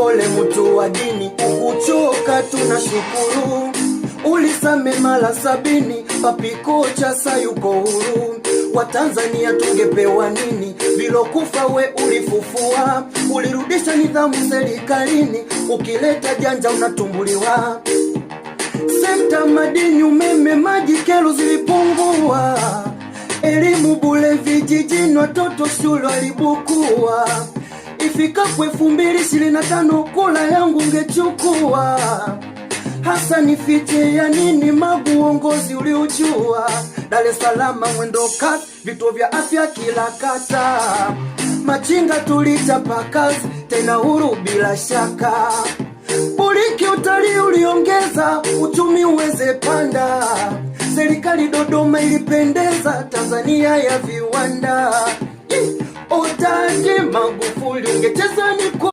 Pole mtu wa dini, ukuchoka tunashukuru. Ulisame mara 70, papi kocha sa yuko huru. Watanzania tungepewa nini? Vilokufa we ulifufua, ulirudisha nidhamu serikalini, ukileta janja unatumbuliwa. Sekta madini, umeme, maji, kero zilipungua, elimu bule vijijini, watoto shule walibukua. Ifikapo 2025 kula yangu ngechukua. Hasa nifiche ya nini? Magu uongozi uliujua. Dar es Salaam mwendo kasi, vituo vya afya kila kata, machinga tulichapa kazi tena huru bila shaka. Poliki utalii uliongeza uchumi uweze panda, serikali Dodoma ilipendeza, Tanzania ya viwanda. Otaji Magufuli ungecheza ni